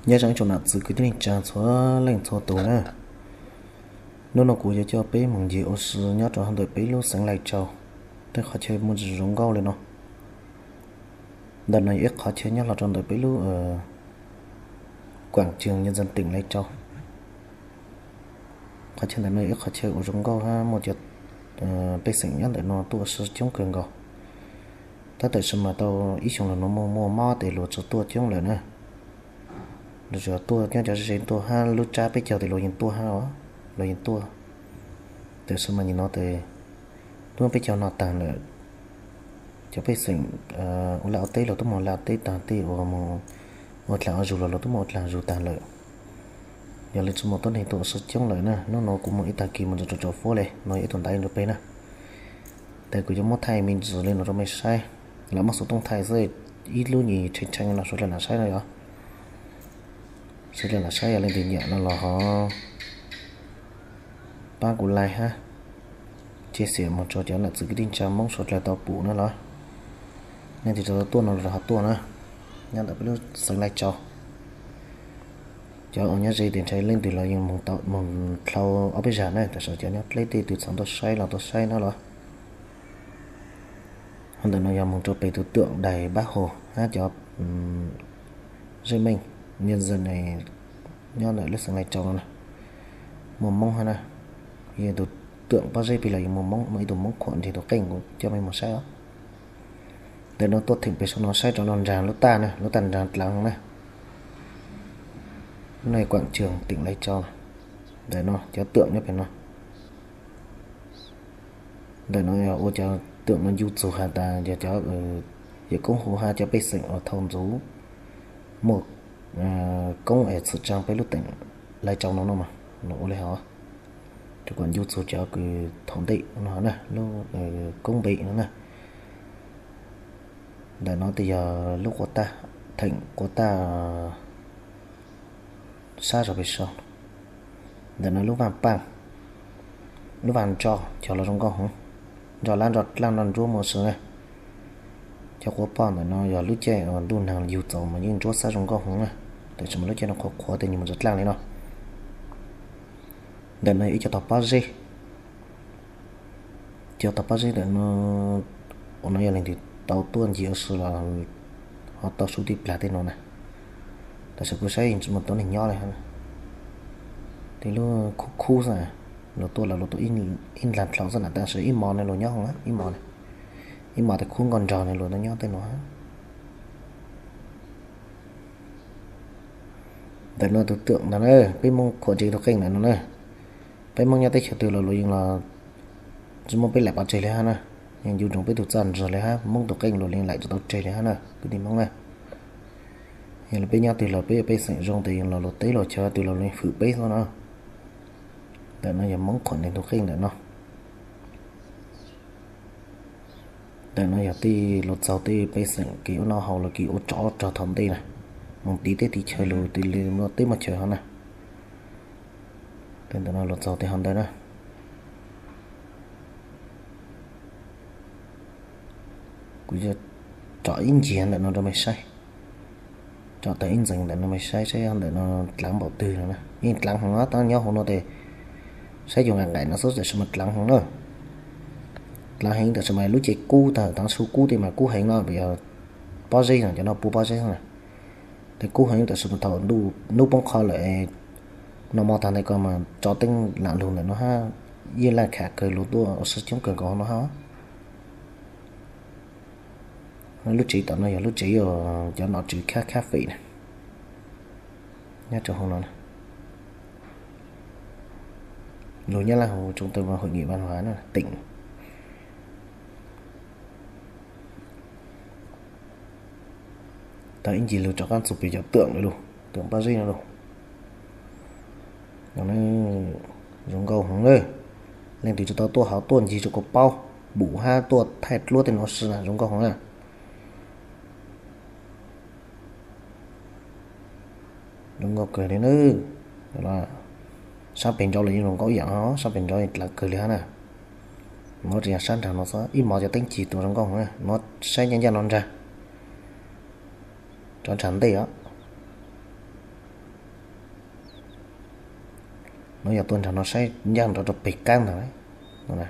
Nyob zoo ib tsoom nam txiv kwv tij neej tsa txhua leej txhua tus na. Hnub no kuv yuav coj peb mus ncig ua si nyob rau hauv ntawm peb lub xeev Lai Châu, tej qhov chaw muaj zoo nkauj li no. Ntawm no yog ib qhov chaw nyob hlo rau ntawm peb lub Quảng Trường Nhân dân tỉnh Lai Châu. Qhov chaw ntawm no yog ib qhov chaw uas zoo nkauj hab muaj cov pej xeem nyob ntawm no tuaj ua si coob kawg nkaus. Tab tam sim mas tau ib xyoos los no muaj muaj mob tes luag tsis tuaj coob lawm na. Luag tsuas tuaj nyob cov ze tuaj hab lub tsab peb caug tes luag yeej tuaj hab os, luag yeej tuaj. Tam sim mas nim no tes tuaj peb caug no taag lawm. Cov pej xeem ua laj ua teb los tuaj mus laj teb taag, tej uas mus ua dlaag ua zug los los tuaj mus ua dlaag ua zug taag lawm. Yog li tsis muaj tuab neeg tuaj ua si coob lawm na. Hnub no kuv mus ib tag kis mus txog rau Trà Phú le no, ib tug ntaiv rau peb na. Tes kuv yuav muab thaij me ntsis li no rau mej saib, los muab xuv tooj thaij xwb, ib lub nyuas tshee tshee no sawv dlawg lam saib no yog. Sawv dlawg lam saib, yog leej twg nyiam no los ho pab kuv like hab chia sẻ mus rau cov nam txiv kwv tij neej tsa Moob sawv dlawg tau pum na los. Leej twg tsis tau tuaj no los ho tuaj na. Nyob ntawm peb lub xeev Lai Châu, cov uas nyob ze tes ntshai leej twg los yeej mus dlhau ob peb zag na, tam sim cov nyob dleb tej tug txhob tuaj saib los tuaj saib na los. Ho ntawm no yog mus rau pem tus tượng đài Bác Hồ hab cov zej meej nhân dân nyob ntawm lub xeev Lai Châu no na. Muaj Moob hab na. Yog tus tượng pob zeb pig los yeej muaj Moob, muaj ib tug Moob khuam nreg tus qeej, kuv coj mej mus saib os. Ntawm no tuaj theem pem saum no saib rov no nraag lub taj na, lub taj nraag dlav na. Lub no Quảng Trường tỉnh Lai Châu. Ntawm no cov tượng nyob pem no. Ntawm no yog ua cov tượng no ncu txug has tas yog cov yawm koob hu hab cov pej xeem uas thaum ntxuv muaj koob es txhwm tsaa peb lub teem Lai Châu no no mas, no ua li hov. Rau kom ncu txug cov kws thaum ntej no na, lub koob npe no na. Ntawm no tes yog lub quas taj, theem quas taj sab rau pem saum. Ntawm no lub vaaj paaj, lub vaaj ntso, cog los zoo nkauj heev, ntso lab ntso dlaaj ntso ntsuab muaj si na. Cov quas poj ntawm no yog lub caij uas ntuj nag yug txaus mas yeej ntsuab xab zoo nkauj heev na. Tam sim mas lub caij no qhuav qhuav tes nws mus tsis dlaaj li no. Ntawm no yog ib co tog pob zeb. Cov tog pob zeb ntawm no, ua no yog leej twg tau tuaj ncig ua si los ho tau sub tij plag tej no na. Tam sim kuv saib yeej tsis muaj tuab neeg nyob li hab. Tej lub khub khub xwb, luag tuaj los luag tuaj ib ntag dlhau xwb na, tam sim ib mos no luag nyob hov, ib mos, ib mos tes khub nkauj nraug no luag tuaj nyob tej no. Ntawm no tus tượng ntawd na, peb Moob khuam nreg tus qeej ntawm no na. Peb Moob nyob teb chaws twg los luag yeej los tsis muab peb lam pov tseg li hab na. Yeej ncu ntsoov peb tug txaj ntsig li hab, Moob tus qeej luag yeej lam tsis tau tseg li hab na kwv tij Moob na. Yog li peb nyob twg los peb yog pej xeem zoo tes yeej los luag teb luag chaw twg los luag yeej hwm peb xwb no. Ntawm no yog Moob khuam nreg tus qeej ntawm no. Ntawm no yog tej luag txaug tej pej xeem kev ua noj haus los kev ua tsov rog thaum ntej na, mus tiv teb tiv chaw lug tiv li muaj teb muaj chaw hov na. Ntawm no luag txaug tej hov ntawd na. Kuv yuav tsom ib ncig ntawm no rau mej saib, tsom tau ib ntxeev ntawm no mej saib saib ntawm no dlaav npaum twg no na. Yeej dlaav heev, tab nyob hauv no tes saib yus nqaim nqaim no xwb tam sim mas dlaav heev na. Dlaav heev tam sim mas lub caij kub tag, taav su kub tej mas kub heev no, vim yog pob zeb no, cov no puv pob zeb na. Tes kub heev tam sim mas thaum hnub poob qho lawm, noj mov tag ntawd ko mas tso teeb lam lug ntawm no hab, yeej laj kham kawg, luag tuaj ua si coob kawg nkaus no hab. Lub tsev tom no yog lub tsev uas cov nom tswv khab khab fem na, nyob rau hauv no na. Lug nyob laj hauv tsoo tau mas hội nghị văn hóa na, tỉnh. Tau ib ncig lug rov qab txug pem cov tượng lawm lug, tượng pob zeb no lug. Zoo nkauj heev na. Leej twg tsis tau tuaj ho tuaj ncig rau kuv paub, pum hab tuaj thaij dluab tej no si na, zoo nkauj heev na. Zoo nkauj kawg li na. Sab pem nraud los yeej zoo nkauj ib yam, sab pem nraud dlaav kawg li hab na. Muab rau yog sab nraag no xwb, ib mov cov teeb cig tuaj zoo nkauj heev na, muab saib ncaj ncaj no nraag, rov nraag ntej os. No yog tuaj nrog no saib ncaj nrov rau pem qab ntag. No na,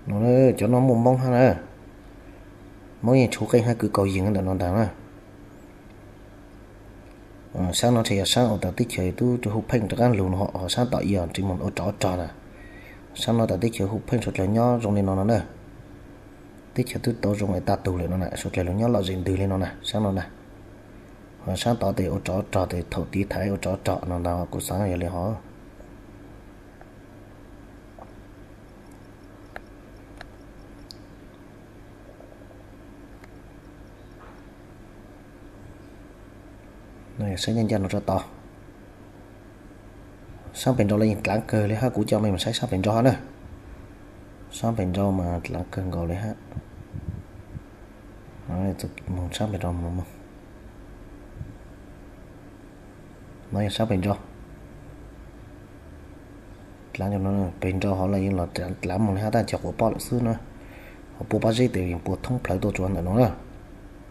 no cov no muaj Moob hab na. Moob yeej tshuab qeej hab kwv kaus yees ntawm no ntag na. Sab no tseem yog sab uas tawm teb chaws tub rau Hu Pheej rov qab lug no, ho sab tom ib yog tseem moog ua rov rog na. Sab no tawm teb chaws Hu Pheej suav dlawg nyob zoo li no no na. Teb chaws twb tau zoo es tag tug lawm no na, suav dlawg lug nyob lom zem ntws li no na, sab no na. Ho sab tod tes ua rov rog tes thaum tiv thaiv ua rov rog no ntag, kuv xaav yog li hov. Saib ncaj ncaj no rau tod. Sab pem nraud los yeej dlaav kawg li hab, kuv coj mej mus saib sab pem nraud hab na. Sab pem nraud mas dlaav kawg nkaus li hab. Moog sab pem nraud moog. No yog sab pem nraud. Dlaav, pem nraud hov los yeej los dlaav moog li hab, tab cov quav pob lawm xwb na. Ho pua pob zeb tes yeej pua thoob plawg tuaj tsuav ntawm no na.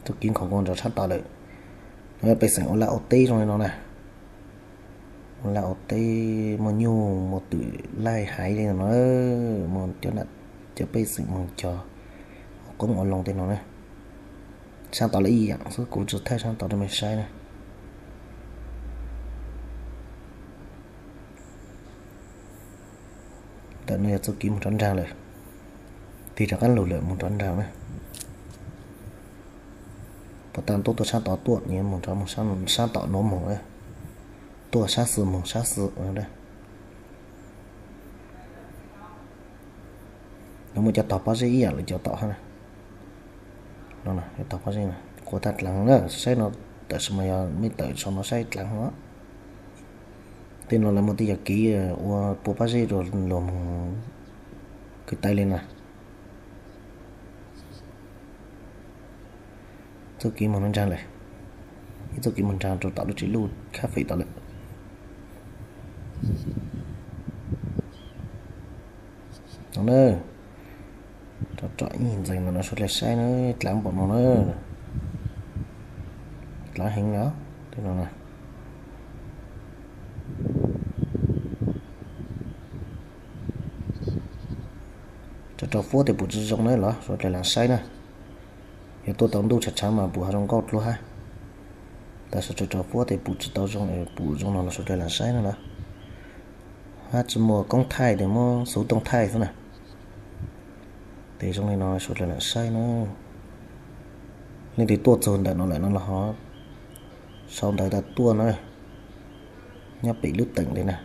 Txuj kev nkhaus nkaus nrov sab tod lawm. No pej xeem ua laj ua teb zoo li no na. Ua laj ua teb muaj nyuj muaj twm laij haiv li no, muaj cov nam cov pej xeem moog cog ua qoob ua loo tej no na. Sab tod los ib yaam xwb, kuv tsi thaij sab tod rau mej saib na. Ntawm no yog txuj kev moog rov nraag lawm, tig rov qab lug lawm moog rov nraag na. Puas tau tuaj tuaj sab tod tuaj, moog rov moog sab tom nuav moog, tuaj sab xwb moog sab xwb. Nov muaj cov tog pob zeb ib yaam li cov tom hab na. Tog pob zeb quav tag dlaav na, saib no tam sim no yog mej tawm sau no saib dlaav no. Tej no lawv muaj tej yam kev ua pua pob zeb rau luag moog kwv tais li na. Txuj kev moog nraag lawm, ib txuj kev moog nraag rau tom lub tsev luj khab fem tod lawm. No na, rov rov ib ntxees no no suav dlawg saib na, dlaav npaum no na. Dlaav heev os, tej no na. Rau rau fuab tes pum tsi zoo na los suav dlawg lam saib na. Yog tuaj tau ntuj tshav tshav mas pum ho zoo nkauj dlua hab. Tab sis rau rau fuab tes pum tsi tau zoo, pum zoo no los suav dlawg lam saib na los. Hab tsi muaj koob thaij tes muab xuv tooj thaij xwb na. Tes zoo li no suav dlawg lam saib na. Leej twg tuaj txug ntawm no lawm no los ho sau ntawv tas tuaj na. Nyob pem lub teem li na,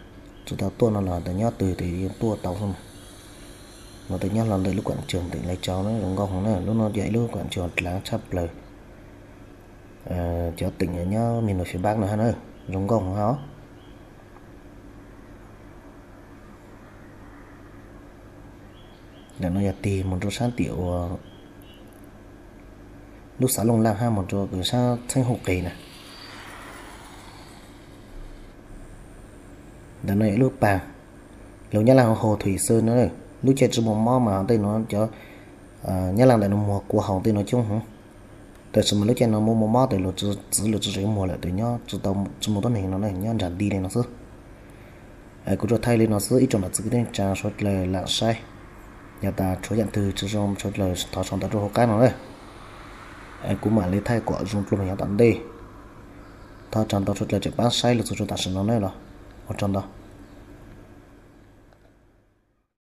tsi tau tuaj no los tas nyob twg tes yeej tuaj tau xwb mas. No tes nyob hlo ntawm lub quảng trường tỉnh Lai Châu na, zoo nkauj heev na, lub no yog ib lub quảng trường dlaav tshaj plaws cov teem nyob miền núi phía Bắc no hab na, zoo nkauj heev hab. Ntawm no yog tig moog rau sab tim uas lub xav Looj Laj hab moog rau sab Txheeb Huj Qis na. Ntawm no yog ib lub paag, lug Nyab Laj hu Hồ Thủy Sơn no, lub caij tsi muaj mob mas tej no cov Nyab Laj ntawm no muag kua haus tej no coob heev. Tab sis mas lub caij no muaj muaj mob tes luag txwv luag tsi tseev muag lawm tes nyob tsi tau, tsi muaj tuab neeg no na, nyob nraag nti li no xwb. Kuv tsuas thaij li no xwb, ib tsoom nam txiv kwv tij neej tsaa suav dlawg lam saib. Yog tas tshuav yaam twg tsi zoo suav dlawg thov sau ntawv rau hauv qab no na. Kuv mam li thaij kuas zoo dlua moog yav tom ntej. Thov tsaug ntau suav dlawg tseem paab saib lug txug rua tam sim no na los. Ua tsaug ntau.